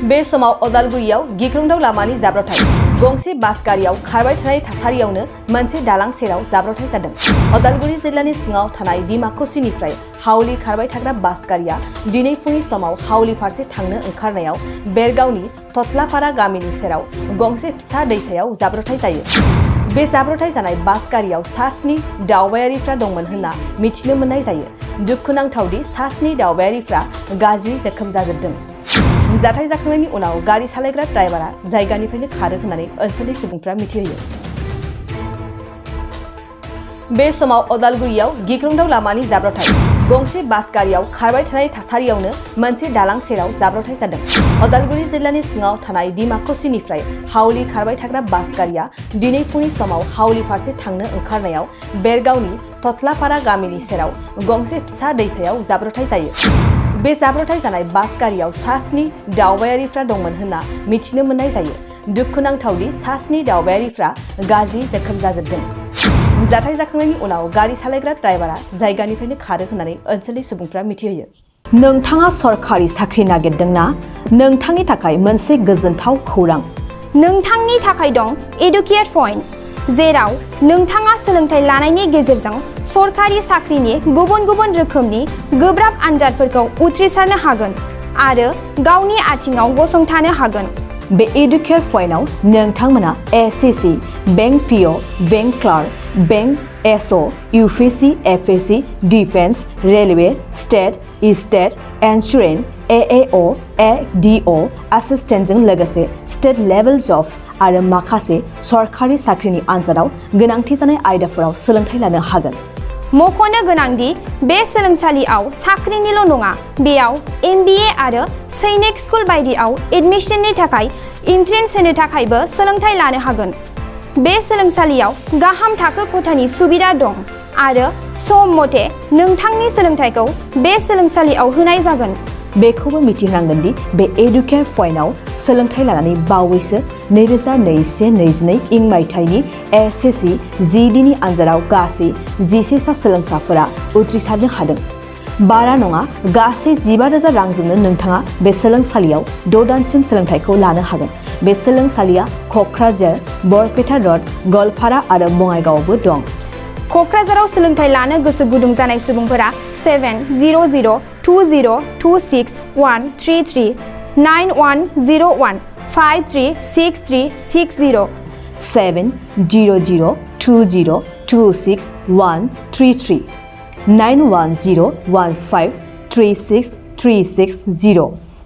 बे समाव अदालगुरियाव गिख्रंथाव लामानि जाब्रबथाय गंसे बास गारियाव खारबाय थानाय थासारियावनो मोनसे दालां सेराव जाब्रबथाय जादों। अदालगुरि जिल्लानि सिङाव थानाय डिमाकुसिनिफ्राय हावलि खारबाय थाग्रा बास गारिया दिनै फुंनि समाव हावलि फारसे थांनो ओंखारनायाव बेरगावनि थथलापारा गामिनि सेराव गंसे फिसा दैसायाव जाब्रबथाय जायो। बे जाब्रबथाय जानाय बास गारियाव सा 7 दावबायारिफ्रा दंमोन होनना मिथिनो मोननाय जायो। दुखुनांथावदि सा 7 दावबायारिफ्रा गाज्रि जोखोम जाजोबदों। जाथाय जाखांनायनि उनाव गारि सालायग्रा ड्राइभारा जायगानिफ्रायनो खारो होननानै ओनसोलनि सुबुंफ्रा मिथिहोयो। बे समाव अदालगुरियाव गिख्रंथाव लामानि जाब्रबथाय गंसे बास गारियाव खारबाय थानाय थासारियावनो मोनसे दालां सेराव जाब्रबथाय जादों। अदालगुरि जिल्लानि सिङाव थानाय डिमाकुसिनिफ्राय हावलि खारबाय थाग्रा बास गारिया दिनै फुंनि समाव हावलि फारसे थांनो ओंखारनायाव बेरगावनि थथलापारा गामिनि सेराव गंसे फिसा दैसायाव जाब्रबथाय जायो। बे जाब्रबथाय जानाय बास गारियाव सा 7 दावबायारिफ्रा दंमोन होनना मिथिनो मोननाय जायो। दुखुनांथावदि सा 7 दावबायारिफ्रा गाज्रि जोखोम जाजोबदों। जाथाय जाखांनायनि उनाव गारि सालायग्रा ड्राइभारा जायगानिफ्रायनो खारो होननानै ओनसोलनि सुबुंफ्रा मिथिहोयो। नोंथाङा सरखारि साख्रि नागिरदोंना? नोंथांनि थाखाय मोनसे गोजोनथाव खौरां। नोंथांनि थाखाय दं एडुकेट पइन्ट, जेराव नोंथाङा सोलोंथाइ लानायनि गेजेरजों सरखारि साख्रिनि गुबुन गुबुन रोखोमनि गोब्राब आनजादफोरखौ उथ्रिसारनो हागोन आरो गावनि आथिङाव गसंथानो हागोन। बे एडुकेट पइन्टआव नोंथांमोना SSC, bank PO, bank clerk, bank SO, UPSC, FSC, defence, railway, state, insurance, AAO, ADO, एसिस्टेन्टजों लोगोसे स्टेट लेभेल जब आरो माखासे सरखारि साख्रिनि आनजादाव गोनांथि जानाय आयदाफोराव सोलोंथाइ लानो हागोन। मख'नो गोनांदि बे सोलोंसालियाव साख्रिनिल' नङा, बेयाव एमबिए आरो सैनिक स्कुल बायदियाव एडमिशननि थाखाय एन्ट्रेन्स होनो थाखायबो सोलोंथाइ लानो हागोन। बे सोलोंसालियाव गाहाम थाखो खथानि सुबिदा दं आरो सम मथे नोंथांनि सोलोंथाइखौ बे सोलोंसालियाव होनाय जागोन। बेखौबो मिथिनांगोन दि बे एडुकेट पइन्टआव सोलोंथाइ लानानै बावैसो 2021-22 इं मायथाइनि एसएससि जिडिनि आनजादाव गासै 11 सा सोलोंसाफोरा उथ्रिसारनो हादों। बारा नङा, गासै 15,000 रांजोंनो नोंथाङा बे सोलोंसालियाव 6 दानसिम सोलोंथाइखौ लानो हागोन। बे सोलोंसालिया क'क्राझार, बरपेटा रड, गवालपारा आरो बङाइगावआवबो दं। क'क्राझाराव सोलोंथाइ लानो गोसो गुदुं जानाय सुबुंफोरा 700-226-133 9101 536360 700-226-133 9101 536360